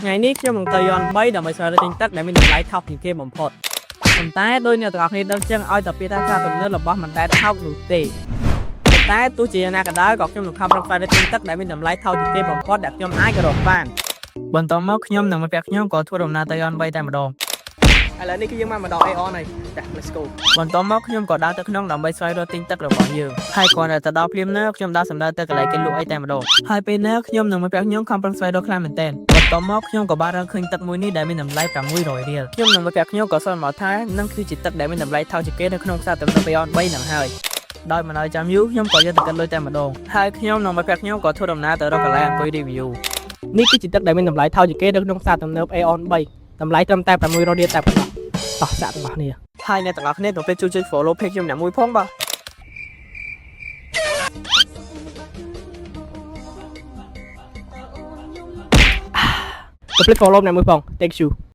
ថ្ងៃនេះខ្ញុំនឹងទៅAEON 3ដើម្បីស្វែងរកទិញទឹកដែលមានតម្លៃថោកជាងគេបំផុតប៉ុន្តែដោយអ្នកទាំងអស់គ្នាដឹងចឹងឲ្យតែពាក្យថាផ្សារទំនើបរបស់មិនដែលថោកនោះទេប៉ុន្តែទោះជាយ៉ាងណាក៏ដោយក៏ខ្ញុំនឹងខំប្រឹងស្វែងរកទិញទឹកដែលមានតម្លៃថោកជាងគេបំផុតដែលខ្ញុំអាចរកបានបន្ទាប់មកខ្ញុំនិងមិត្តភក្តិខ្ញុំក៏ធ្វើដំណើរទៅAEON 3តែម្ដង ឥឡូវនេះគឺយើងបានមកដល់ AEON ហើយចា let's go. បន្ទាប់មកខ្ញុំក៏ដើរទៅក្នុងដើម្បីស្វែងរកទិញទឹករបស់យើងហើយគ្រាន់តែទៅដល់ភ្លាមណាខ្ញុំដើរសម្ដៅទៅកន្លែងគេលក់អីតែម្ដងហើយពេលណាខ្ញុំនិងមិត្តភក្តិខ្ញុំខំប្រឹងស្វែងរកខ្លាំងមែនទែនបន្ទាប់មកខ្ញុំក៏បានរកឃើញទឹកមួយនេះដែលមានតម្លៃ600រៀលខ្ញុំនិងមិត្តភក្តិខ្ញុំក៏សន្មតថានឹងគឺជាទឹកដែលមានតម្លៃថោកជាងគេនៅក្នុងផ្សារទំនើប AEON 3នឹងហើយដោយមិនឲ្យចាំយូរខ្ញុំក៏យកទៅគិតលុយតែម្ដងហើយខ្ញុំនិងមិត្តភក្តិខ្ញុំក៏ធ្វើដំណើរទៅរកកន្លែងអង្គុយ review. នេះគឺជាទឹកដែលមានតម្លៃថោកជាងគេនៅក្នុងផ្សារទំនើប AEON 3តម្លៃត្រឹមតែ600រៀលតែប៉ុណ្ណោះតោះសាកទាំងអស់គ្នា ហើយអ្នកទាំងអស់គ្នាកុំភ្លេចជួយចុច follow page ខ្ញុំអ្នកមួយផងបាទ កុំភ្លេច follow អ្នកមួយផង Thank you.